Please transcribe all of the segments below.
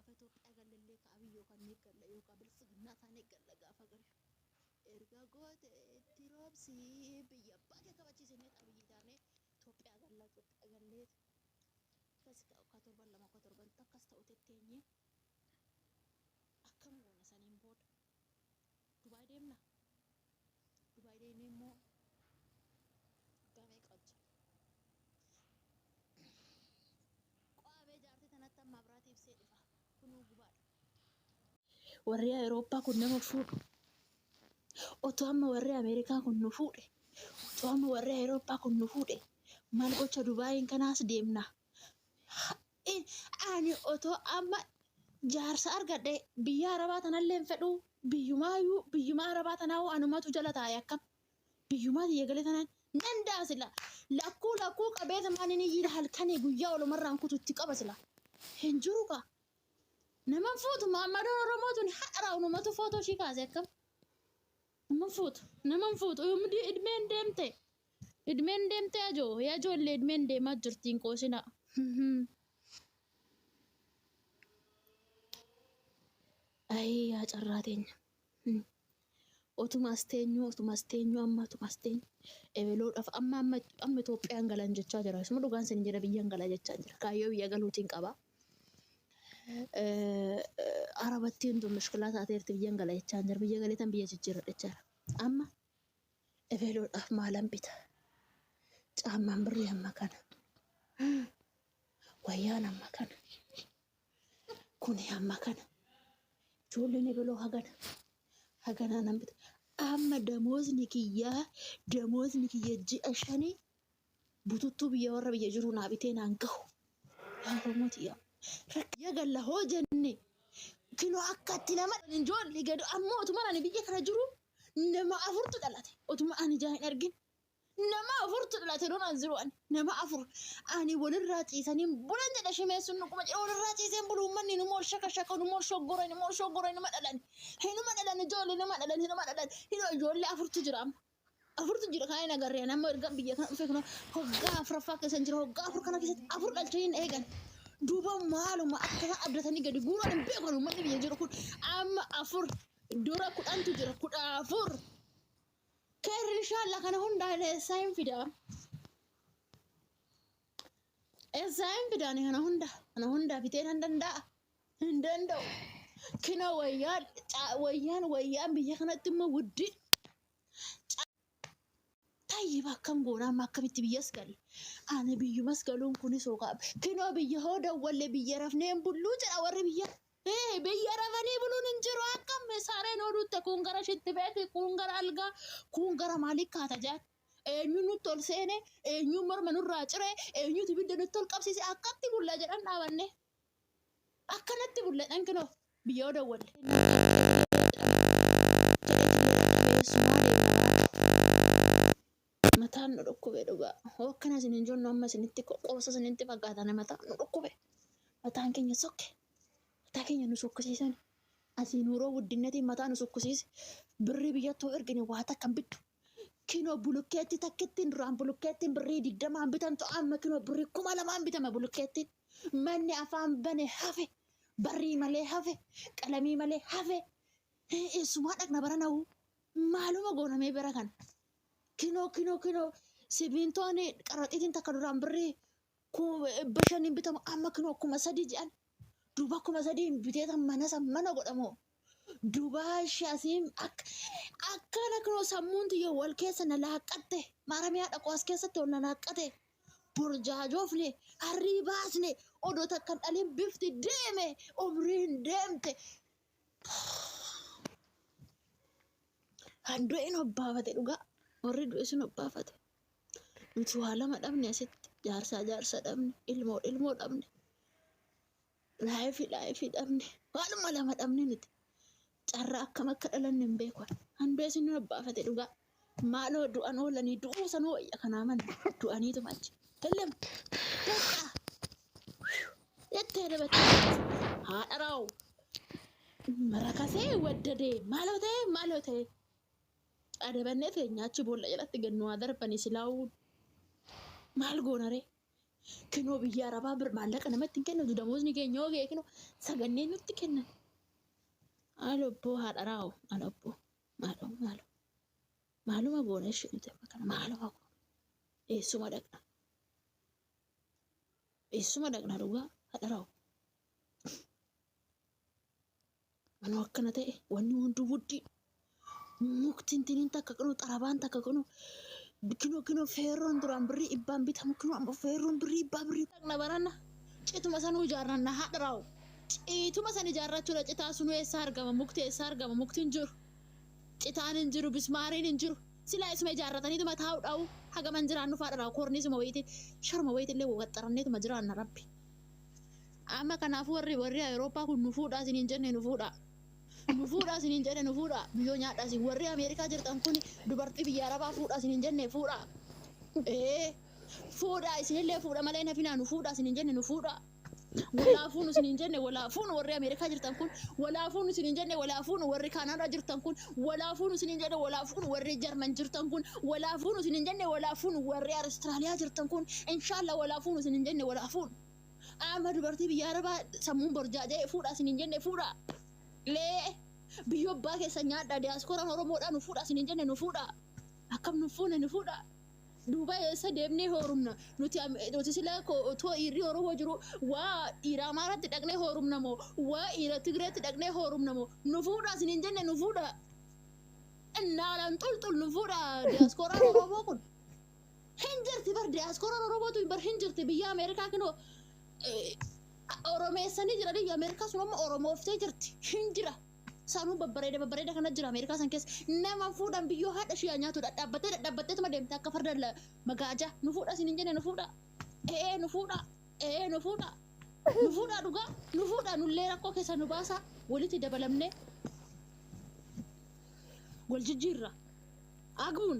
Gaafa Itoophiyaa gallellee ka Abiy yookaan ni galla yookaan Biltsiginnaa taanee galla gaafa gallu. Erga goote itti roobsi biyya abbaa kee kabachiisinee Abiyyi taanee Itoophiyaa galla. Itoophiyaa galleet akkas ka torban 2 ka torban takkas ta'u tetteenyee akkam goona saniin booda Dubaay deemna. Dubaay deemnee immoo waggaa meeqa hojjenna? Qo'aa bee jaartii tanatti amma biraatii ibsee dhufa. Kunuu gubaadha. Warri Awurooppaa kun nama fuudhu. Otoo amma warri Ameerikaa kun nu fuudhe. Otoo amma warri Awurooppaa kun nu fuudhe. Maal gocha Dubaayiin kanaas deemna. Ani otoo amma jaarsa argadhe biyya Arabaa tanallee hin fedhu. Biyyumaayyuu biyyuma Arabaa tanaa anumatu jala taa'e akkam. Biyyumaa tiyya galee tanaan nan da'a sila. Lakkuu lakkuu qabee tamaan inni yiira halkanii guyyaa olumarraan kutu itti qaba sila. Hin jiru kaa. Naman fuutu Muhammadoon Oromoo tun haadha onumatu footoo ishii kaase akkam. Naman fuutu naman fuutu idmeen deemte. Idmeen deemte ajoo yaa ijoollee idmeen deemaa jirti hin qoosinaa. Ayii yaa carraa teenya. Otuma as teenyuu otuma as teenyuu amma otuma as teenyu ebeloodhaaf amma amma amma Itoophiyaan galan jechaa jira. Isuma dhugaan isin jedha biyyan gala jechaa jira. Kaayyoo biyya galuutiin qaba. Arabattiin tun mushkilaa taateerti biyyan gala jechaa jira. Biyya galee tan biyya jijjiirradha jechaa jira. Amma ebeloodhaaf maalan bita? Caammaan birrii amma kana. Wayyaan amma kana. Kuni amma kana. Ijoolleen ebeloo hagana. Haganaa nan bita. Amma damoozni kiyyaa damoozni kiyya ji'a shanii bututtuu biyya warra biyya jiruu naa bitee naan gahu. Yaa Oromoo tiyya. Biyya galla hoo jenne kinoo akka itti nama ijoollee gadi ammoo otuma ani biyya kana jiru nama afurtu dhalate otuma ani ijaa hin argin. Nama afurtu dhalate doon an jiru ani. Nama afur. Ani walirraa ciisanii bulan jedha shimeen sun dhuguma jedha walirraa ciiseen bulu uummanni numa ol shaka shaka numa ol shoggora numa ol shoggora numa dhalan. Hinuma dhalan ijoollee numa dhalan hinuma dhalan. Hinuma ijoollee afurtu jira amma. Afurtu jira kan hin agarree amma erga biyya kana dhufe kana hoggaa afuraffaa keessa jira hoggaa afur kana keessatti afur dhalchanii hin eegan. Duuba maaluma akka isaan abdatanii gadi guuran hin beekan uummanni biyya jiru kun amma afur dura 10tu jira 14. Keerri inshallah kana hundaa eessaa hin fidaa. Eessaa hin fidaani kana hunda kana hunda bitee nan danda'a. Hin danda'u. Kina wayyaan wayyaan wayyaan biyya kanatti immoo wuddi. Tayyib akkam goona amma akkamitti biyyas galle. Ani biyyumas galuun kunis hookaa. Kinoo biyya hoo dawwalle biyya rafnee hin bulluu jedha warri biyya. Ee, biyya rafanii buluun hin jiru akkam sareen oduutte kun gara shitti beeti kun gara algaa kun gara maalii kaata jedhan. Eenyu nutti ol seene eenyu morma nurraa cire eenyutu ibidda nutti ol qabsiise akkatti bulla jedhan dhaabanne. Akkanatti bulla jedhan kinoo biyya yoo dawwalle. Mataan nu dhukkube dhugaa. Hoo akkana isin hin jennu amma isinitti qoosa isinitti fakkaata mataan nu dhukkube. Mataan keenya sokke. Mataa keenya nu sokkisiisan. Asii nuuroo guddinnetiin mataa nu sokkisiise. Birrii biyyattuu ergine waa takka hin bittu. Kinoo bulukkeetti takkittiin duraan bulukkeettiin birrii 20n bitamtu amma kinoo birrii 2000n bitama bulukkeettiin. Manni afaan bane hafe. Barrii malee hafe. Qalamii malee hafe. Eessumaa dhaqna bara na'uu. Maaluma goonamee bara kana. Kinoo kinoo kinoo sibiintoon qaraxiitiin takka duraan birrii 500n bitamu amma kinoo 3000 jedhan. Duuba 3000n biteetan mana san mana godhamoo. Duuba asiin akkana kinoo sammuun tiyya wal keessa na laaqqatte. Maaramiyaa dhaqoo as keessatti ol na laaqqate. Borjaajoofne harrii baasne odoo takka hin dhalin bifti deeme umriin deemte. Kan du'e hin obbaafate dhugaa. Warri du'e sun obbaafate. Nuti waa lama dhabne asitti. Jaarsaa jaarsa dhabne. Ilmoo ilmoo dhabne. Laayifii laayifii dhabne. Waanuma lama dhabne nuti. Carraa akkam akka dhalanne hin beeku. Kan du'e sun hin obbaafate dhugaa. Maaloo du'an oolanii du'uu sanuu wayya kanaa mana. Du'aniituma achi. Ilm. Bakka. Jettee dabatte. Haadha raaww. Rakasee waddadee maaloo ta'e maaloo ta'e. Adabannee teenya achi boolla jalatti gad nu haa darbanii silaa'uu maal goona ree? Kinoo biyya Arabaa bir maallaqa namatti hin kennitu damoosni keenya yoo ga'e kinoo sagannee nutti kennan. Alobboo haadha raa'u alobboo maaloo maaloo maaluma goona ishee nuti amma kana maaluma goona eessuma dhaqna eessuma dhaqna dhugaa haadha raa'u. Manuu akkana ta'e wanni hunduu wuddii mukti intiniin takka qinoo xarabaan takka qinoo kinoo kinoo feerroon duraan birrii dhibbaan bitamu kinoo amma feerroon birrii dhibbaa birrii dhaqna baranna cituma sanuu ijaarranna haadha raa'u. Cituma san ijaarrachuudha citaa sunuu eessaa argama mukti eessaa argama mukti hin jiru citaan hin jiru bismaariin hin jiru silaa isuma ijaarrataniituma taa'u dha'u hagaman jiraannu faadha raa'u korniisuma wayiitiin sharuma wayiitillee waxxaranneetuma jiraanna rabbi. Amma kanaafuu warri warri Awurooppaa kun nu fuudhaa isiniin jenne nu fuudhaa. Nu fuudhaa isiniin jenne nu fuudhaa. Biyyoo nyaadhaa isin warri Ameerikaa jirtan kun dubartii biyya Arabaa fuudhaa isiniin jenne fuudhaa. Ee fuudhaa isinillee fuudha malee nafinaa nu fuudhaa isiniin jenne nu fuudhaa. Walaa fuunu isiniin jenne walaa fuunu warri Ameerikaa jirtan kun walaa fuunu isiniin jenne walaa fuunu warri Kaanaadaa jirtan kun walaa fuunu isiniin jenne walaa fuunu warri Jarman jirtan kun walaa fuunu isiniin jenne walaa fuunu warri Awustiraaliyaa jirtan kun inshallah walaa fuunu isiniin jenne walaa fuunu. Amma dubartii biyya Arabaa sammuun borjaaja'e fuudhaa isiniin jenne fuudhaa. Lee biyyoo abbaa keessa nyaadhaa diyaaspooraan Oromoodhaa nu fuudhaa isiniin jenne nu fuudhaa. Akkam nu fuune nu fuudhaa. Duuba eessa deemnee hoorumna nuti nuti sila otoo dhiirri Oromoo jiru waa dhiira Amaaraatti dhaqnee hoorumna moo waa dhiira Tigreetti dhaqnee hoorumna moo nu fuudhaa isiniin jenne nu fuudhaa. Innaalaan xulxul nu fuudhaa diyaaspooraan Oromoo kun. Hin jirti bar diyaaspooraan Oromootu bar hin jirti biyya Ameerikaa kinoo Oromeessanii jiranii Ameerikaa sun amma Oromooftee jirti hin jira. Sanuu babbareeda babbareeda kana jira Ameerikaa san keessa nama fuudhan biyyoo haadha ishee nyaatu dhadhaabbattee dhadhaabbatteetuma deemte akka farda magaajaa nu fuudha isin hin jenne nu fuudha. Ee nu fuudha ee nu fuudha nu fuudha dhugaa nu fuudha nullee rakkoo keessa nu baasa walitti dabalamnee wal jijjiirra agbuun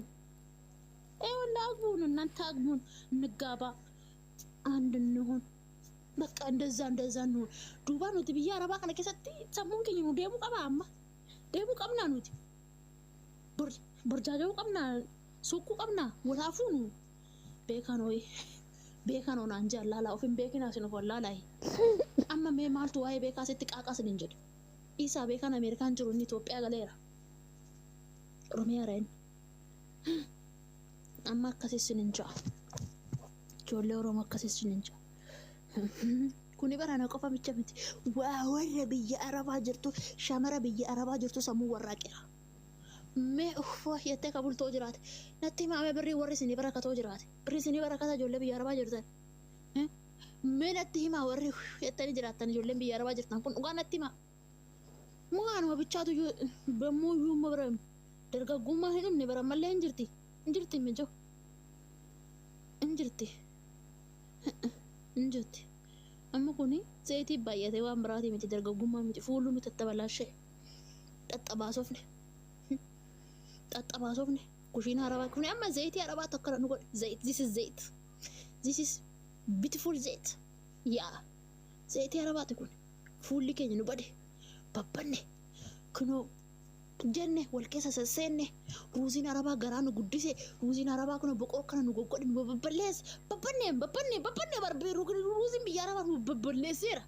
ee walla agbuun እናንተ አግቡን እንጋባ አንድ እንሁን በቃ እንደዛ እንደዛ እንሁን duuba nuti biyya arabaa kana keessatti sammuun keenya nu deemuu qaba amma deemuu qabnaa nuti borjaaja'uu qabnaa suuquu qabnaa walaafuu nu beekan hoyi beekan onaan jaallaalaa of hin beekinaa isin of wallaalaa amma mee maaltu waa'ee beekaa sitti qaaqaa isin hin jedhu isaa beekan Ameerikaan jiru inni Itoophiyaa galeera Oromiyaa reen amma akkas isin hin ja'a ijoollee Oromoo akkas isin hin ja'a. Kuni barana qofa micha miti. Waa warra biyya Arabaa jirtu shamara biyya Arabaa jirtu sammuu warraaqeera. Mee uffoo jettee kabultoo jiraate. Natti himaame birrii warri isinii barakatoo jiraate. Birrii isinii barakata ijoollee biyya Arabaa jirtan. Mee natti himaa warri jettanii jiraattan ijoolleen biyya Arabaa jirtan kun dhugaa natti himaa. Mukaanuma bichaatu bammuu iyyuu bira dargaggummaa hin dhumne bara mallee hin jirti. Hin jirti mijoo. Hin jirti. Hin jirti. Amma kuni zayitii baay'atee waan biraatii miti dargaggummaa miti fuullu nu tattabalashee xaxxabaasofne xaxxabaasofne kushiina arabaa kuni amma zayitii arabaa tokko nu godhe zayit this is zayit this is beautiful zayit yaa zayitii arabaati kun fuulli keenya nu bade babbanne kunoo jenne wal keessa sesseenne ruuziin arabaa garaa nu guddise ruuziin arabaa kun boqoo kana nu goggodhe nu babballeesse babbanne babbanne babbanne barbee ruuziin biyya arabaa nu babballeesseera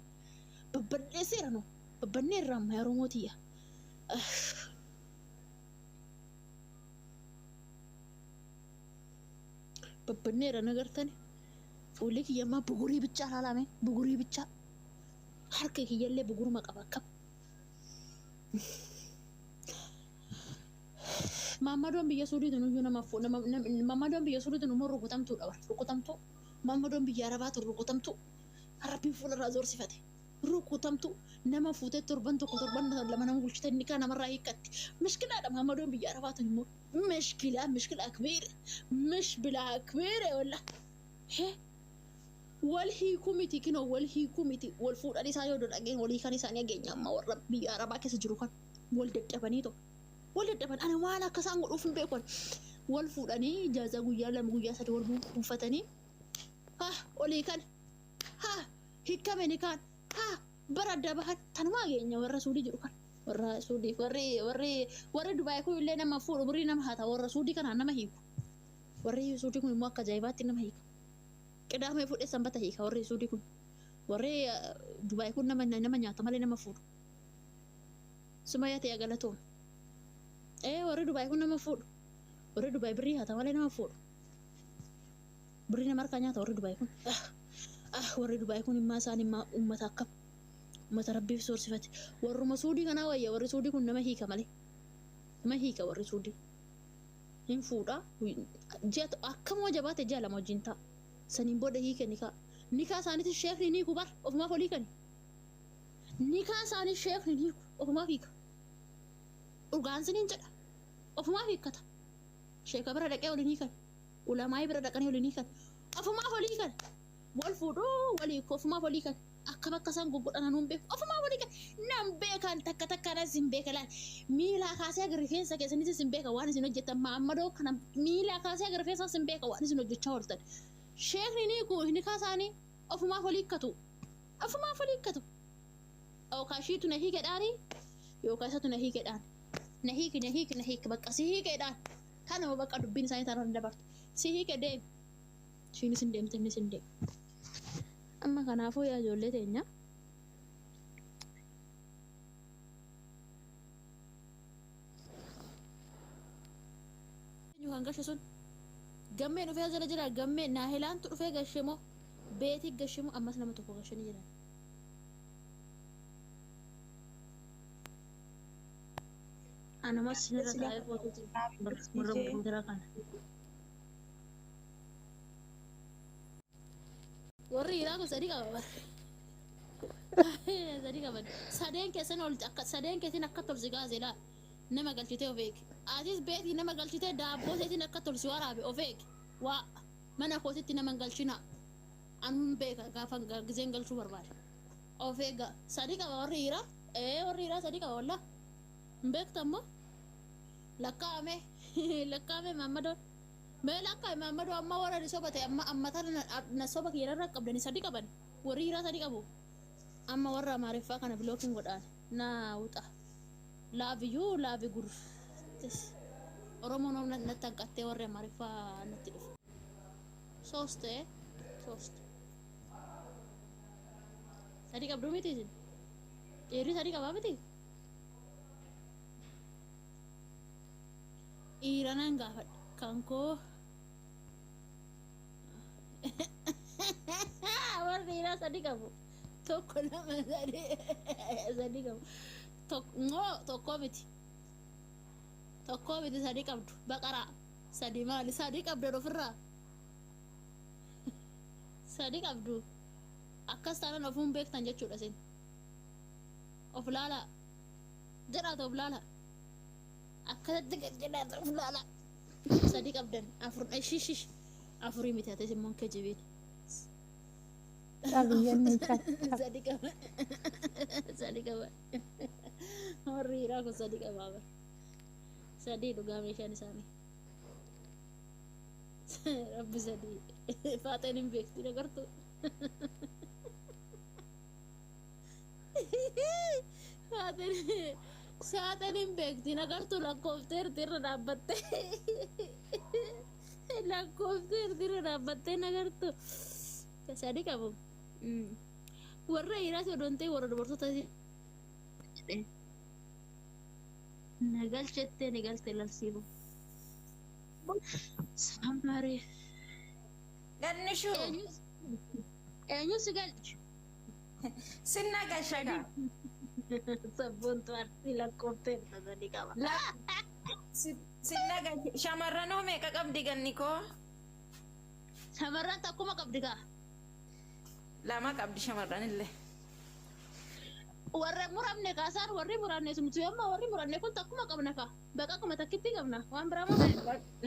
babballeesseera nu babbanneerra amma Oromoo tiyya. Babbanneera nagartani fuulli kiyya ammaa bugurii bichaa laalame bugurii bichaa harka kiyyallee buguruma qaba akkam. Maammadoon biyya Suudiitu nuyyuu nama maammadoon biyya Suudiitu immoo rukutamtuudha bara rukutamtuu maammadoon biyya Arabaatu rukutamtuu Rabbiin fuularraa zoorsifate rukutamtuu nama fuutee torban tokko torban lama nama bulchite inni kaan namarraa hiikkatti mishkilaadha maammadoon biyya Arabaatu immoo mishkilaa mishkilaa kibiire mishbilaa kibiire walla hee wal hiikuu miti kinoo wal hiikuu miti wal fuudhan isaa yoo dhageen walii kan isaanii dhageenya amma warra biyya Arabaa keessa jiru kan wal dadhabanii tokko. Wal dadhaban ani waan akka isaan godhuuf hin beekan wal fuudhanii ijaaza guyyaa lama guyyaa sadi wal buufatanii ha olii kan ha hiikkame ni kaan ha bara adda bahan tanumaa geenya warra Suudii jiru kan warra Suudii warri warri warri Dubaay kun illee nama fuudhu birrii nama hata warra Suudii kanaan nama hiiku warri Suudii kun immoo akka ajaa'ibaatti nama hiika. Qidaamee fuudhee sanbata hiika warri Suudii kun. Warri Dubaay kun nama nyaata malee nama fuudhu. Sumayyaa ta'e galatoom. Ee warri Dubaay kun nama fuudhu. Warri Dubaay birrii haata malee nama fuudhu. Birrii nama harkaa nyaata warri Dubaay kun. Ah warri Dubaay kun immaa isaan immaa uummata akkam. Uummata rabbiif soorsifate. Warruma Suudii kanaa wayya warri Suudii kun nama hiika malee. Nama hiika warri Suudii. Hin fuudha. Ji'a akkamoo jabaate ji'a 2 wajjin ta'a. Saniin booda hiike nikaa. Nikaa isaaniitis sheekni ni hiiku bar ofumaaf olii kani. Nikaa isaanii sheekni ni hiiku ofumaaf hiika. Dhugaan siniin jedha. Ofumaaf hiikkata. Sheeka bira dhaqee olin hiikan. Ulamaa'ii bira dhaqanii olin hiikan. Ofumaaf olii hiikan. Wal fuudhuu wal hiiku ofumaaf olii hiikan. Akkam akka isaan goggodhan anuun beeku. Ofumaaf olii hiikan. Nan beekan takka takkaadhaan isin beeka laal. Miilaa kaasee haga rifeensa keessanitti isin beeka waan isin hojjettan maammadoo kana miilaa kaasee haga rifeensa isin beeka waan isin hojjechaa ooltan. Sheekni ni hiiku nikaa isaanii ofumaaf olii hiikkatu. Ofumaaf olii hiikkatu. Yookaan ishiitu na hiikedhaani yookaan isatu na hiikedhaan. Na hiiki na hiiki na hiiki bakka si hiikedhaan. Kanuma bakka dubbiin isaanii tanarra hin dabartu. Si hiike deemi. Ishiinis hin deemte innis hin deemu. Amma kanaafuu yaa ijoollee teenya. Eenyu kan gashe sun? Gammee dhufee as jala jira. Gammee Naahilaantu dhufee gashe moo? Beetii gashe moo? Ammas nama tokko gashanii jiran. Anumas sinirra taa'ee footoo warra kompiitara kana. Warri dhiiraa kun sadii qaba bara. Sadii qaban. Sadeen keessan ol akka sadeen keessan akka tolsi gaase laa. Nama galchitee of eegi. Atis beetii nama galchitee daabboo seetiin akka tolsi waraabe of eegi. Waa mana kootitti nama hin galchinaa. Anun beeka gaafa gizeen galchuu barbaade. Of eega. Sadii qaba warri dhiiraa. Ee warri dhiiraa sadii qaba wallah. Hin beektu ammoo. Lakkaa'ame lakkaa'ame maammadoon. Mee lakkaa'e maammadoo amma warra ni soba ta'e amma amma tana na soba kiyyarra qabdani sadii qaban. Warri dhiiraa sadii qabu. Amma warra Amaariffaa kana bilookiin godhaan. Na wuxa. Love you love gur. Oromoon hoo natti hanqattee warri Amaariffaa natti dhufu. Sost sost. Sadii qabduu miti isin? Dhiirri sadii qabaa miti? Dhiira nan gaafadha. Kan koo warri dhiiraa sadii qabu. Tokko lama sadii sadii qabu. Tokko tokko miti. Tokko miti sadii qabdu. Baqaraa sadii maali? Sadii qabdan ofirraa. Sadii qabdu. Akkas taanaan ofuun beektan jechuudha isin. Of laalaa. Jedhaata of laalaa. Akkasitti gad jedhaata of laalaa. Sadii qabdan afur shish afurii miti atis immoo kee jibiin. Cabiyyeen cal cal. Sadii qaba. Sadii qaba. Warri dhiiraa kun sadii qaba bara. Sadii dhugaa meeshaan isaanii. Rabbi sadii. Faaxeen hin beekti nagartu. Faaxeen saaxeen hin beekti nagartu lakkoofteerti irra dhaabbattee. Lakkoofteerti irra dhaabbattee nagartu. Sadii qabu. Warra dhiiraas odoo hin ta'in warra dubartoota jedhee. Na galchettee ni galte lalsiibu. Sammaree. Gannishu Eenyu si galche? Sinna gashaga. Sabboontu arsii lakkoofteerta sadii qaba. Sinna gashe shamarran hoo meeqa qabdi ganni koo? Shamarran takkuma qabdi kaa. Lama qabdi shamarran illee. Warra muramne kaasaan warri muramne nuti amma warri muramne kun takkuma qabna kaa. Baqa akkuma takkitti qabna waan biraa moo?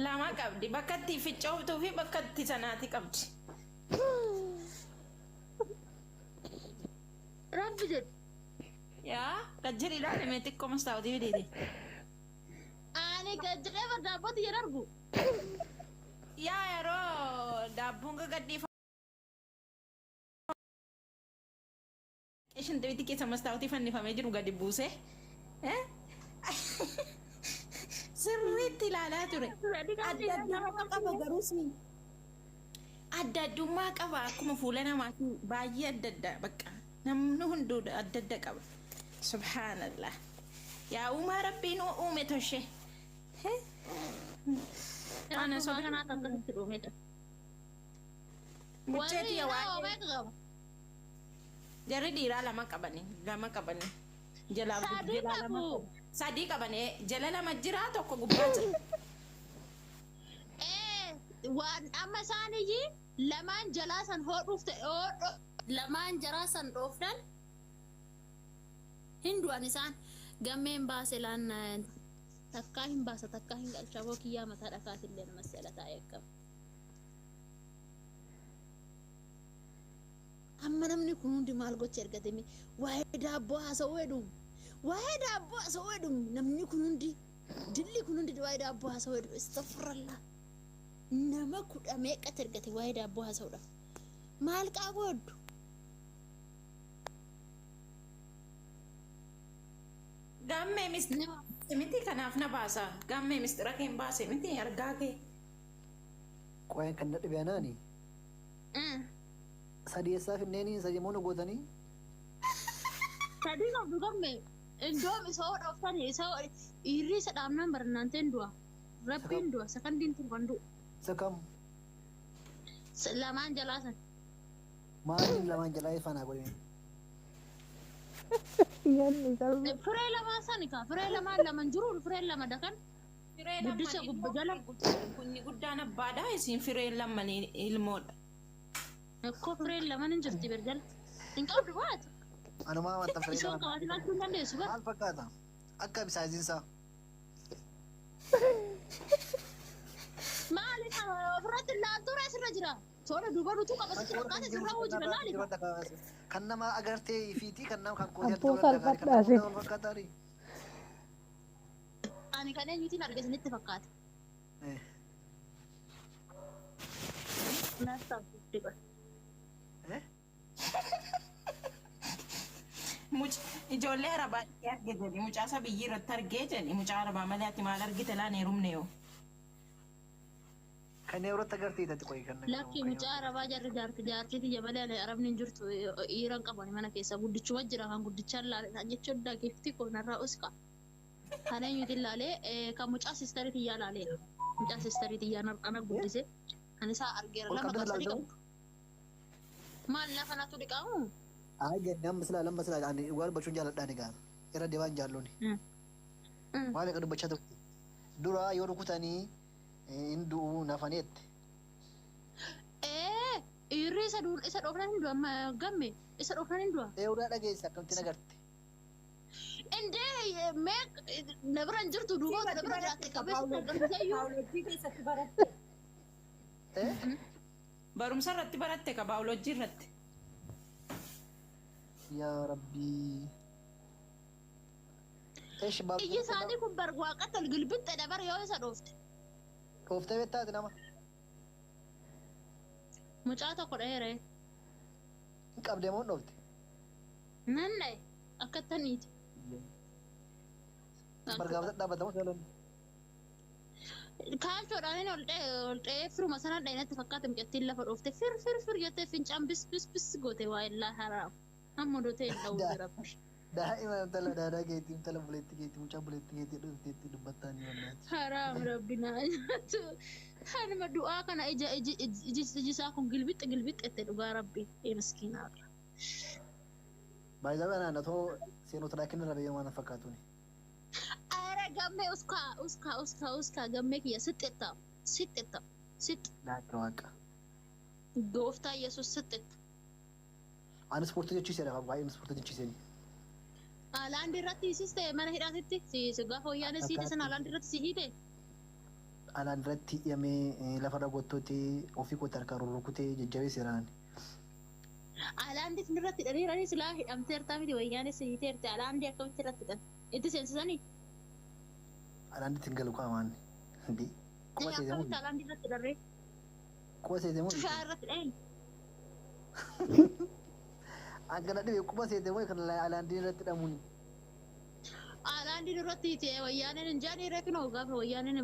Lama qabdi bakka itti fincooftuu fi bakka itti sanaati qabdi. Rabbi jedhu. Yaa gad jedhi ilaali mee xiqqoo mastaawwatii fidiiti. Ani gad jedhee bar daabbootti jedhu argu. Yaa yeroo daabboon gagadhiifamu shintibitti keessa mastaawwatii fannifamee jiru gadi buusee sirriitti ilaalaa ture. Adda adda qaba garuu si. Adda addummaa qaba akkuma fuula namaati baay'ee adda adda bakka namni hunduu adda adda qaba. Subhaanallah. Yaa uumaa rabbiin uume toshee. Ana Akkuma kanaatti akkasitti dhumeedha. Warri Mucheetii dhiiraa waa'ee hoo qaba? Jarri dhiiraa lama qabani lama qabani. Jalaa Sadii jalaa lama qabu. Sadii qabani jala lama jira tokko gubbaa jira. Waan amma isaaniyyii lamaan jalaa san hodhuuf ta'e hodhu lamaan jaraa san dhoofnan hin du'an isaan gammeen baase laan takkaa hin baasa takkaa hin galcha boo kiyyaa mataa dhakaatillee nama seela taa'ee akkam. Amma namni kun hundi maal gocha ergatame waa'ee daabboo haasa'uu hedhum waa'ee daabboo haasa'uu hedhum namni kun hundi dilli kun hundi waa'ee daabboo haasa'uu hedhum istafurallaa nama kudha meeqatti ergate waa'ee daabboo haasa'uudhaaf maal qabu heddu. Gammee mistira miti kanaaf na baasa. Gammee mistira kee hin baase miti argaa kee. Qo'een kan na dhibe anaani. Sadii eessaa finneeni sadii immoo nu gootanii. Sadii qabdu gamme indoom isa hodhooftani isa dhiirri isa dhaabnaan barnaanteen du'a. Rabbiin du'a sakandiin torban du'a. Isa kam? Lamaan jalaa san. Maaliin lamaan jalaa ifaanaa godhame? Firee lamaan sani kaa firee lamaan laman jiruun firee lama dakan. Firee Guddisa lammanii gubba jala. Kunni guddaan abbaadha isin fireen lammanii ilmoodha. Ekkoo fireen laman hin jirti berjala. Hin qabdu baate. Anumaa wanta firee Isoon lama. qabaatiin achuu hin dandeessu bara. Maal fakkaata? Akka bisaayiziinsaa. Maali kana ofirratti laaltuu asirra jira. Tola duuba nutu qaba sitti fakkaate sirra hoo jira laali. Kan nama agartee fiiti kan nama kan kootee Abboo salphadhaasi. Kan fakkaataari. Ani kan eenyuutiin arge isinitti fakkaate. Ijoollee arabaa arge jedhi mucaa isa biyyi irratti argee jedhi mucaa arabaa malee ati maal argite laan heerumne yoo. Kan yerootti agartee taate qoyi kan. Lakki mucaa arabaa jarri jaarti jaartiiti jabalee ani arabni hin jirtu dhiiran qaban mana keessa guddichuma jira kan guddichaan laale kan jechuun daakifti koo narraa uska. Kan eenyuutiin laalee kan mucaa siistarii tiyyaa laaleera. Mucaa siistarii tiyyaa ana guddise. Kan isaa argeera Ol lama qabdee kan sadii laaltamu? qabdu. Maal lafa natu dhiqaamu? Ayi ganni amma silaa lama silaa ani waan dubbachuun jaalladhaan egaa irra deebaan jaallooni. Waan meeqa dubbachaa turte. Dura yoo rukutanii hin du'u nafaneette. Dhiirri isa isa dhoofnan hin du'a amma gamme isa dhoofnan hin du'a. Eewuraa dhageesse akkamittiin agarte? Indee mee na bira hin jirtu duuba na bira jiraatte qabeessa argamteeyyuu. Baayoloojii keessatti baratte. Barumsa irratti baratte ka baayoloojii irratti. Yaa Rabbii. Eesh Iyyi isaanii kun bar waaqatti ol gilbixxe dabar yoo isa dhoofte. Dhooftee beektaati nama. Mucaa tokko dheeree. Hin qabdee moo hin dhoofte? Nan dha'e akka taniiti. Bargaafata dhaabbatamu jaalladhu. Kaalchoodhaan inni ol dha'e ol dha'ee firuma sanaan dha'e natti fakkaate mucattiin lafa dhoofte fir fir fir jettee fincaan bis bis bis goote waa illaa haraam. Amma dotee hin dha'uu rabbi. Daa'ima intala daadaa keetii intala buleetti keetii mucaa buleetti keetii dhufteetti dubbattaa ni wallaati. Haraam rabbi naa nyaatu. Hanuma du'aa kana ija iji iji iji isaa kun gilbixxe gilbixxe dhugaa rabbi. Ee miskiinaa. Baay'ee anaan otoo seenuu tiraakiin irra beeyyamaa na fakkaatuuni. Ara gammee uskaa uskaa uskaa uskaa gammee kiyya sixxetta sixxetta sixx Laakka waaqa. gooftaa Yesuus sixxetta. Ani ispoortii jechiiseera baay'een ispoortii jechiiseeni. Alaandi irratti hiisis ta'e mana hidhaatitti si gaafa wayyaanee si hidhe sana alaandi irratti si hidhe. Alaan irratti hidhamee lafarra gottootii ofii kootti harkaan rurrukutee jajjabeesseera ani. Alaandi isin irratti hidhaniirani silaa hidhamteertaa miti wayyaanee si hiiteerte alaandi akkamitti irratti hidhan itti seensisanii. Alaan ittiin galu qaamaan. Hindi. Quba seete Akkamitti moo? alaandi irratti hidharree? Quba seete moo? Cufaa irratti hidhan. Akkana dhibe quba seete moo kan alaandiin irratti hidhamuuni? Alaandiin irratti hiite wayyaaneen hin jaanii reekinoo gaafa wayyaaneen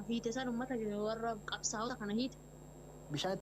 hiite san uummata warra qabsaa'ota kana hiite. Bishaan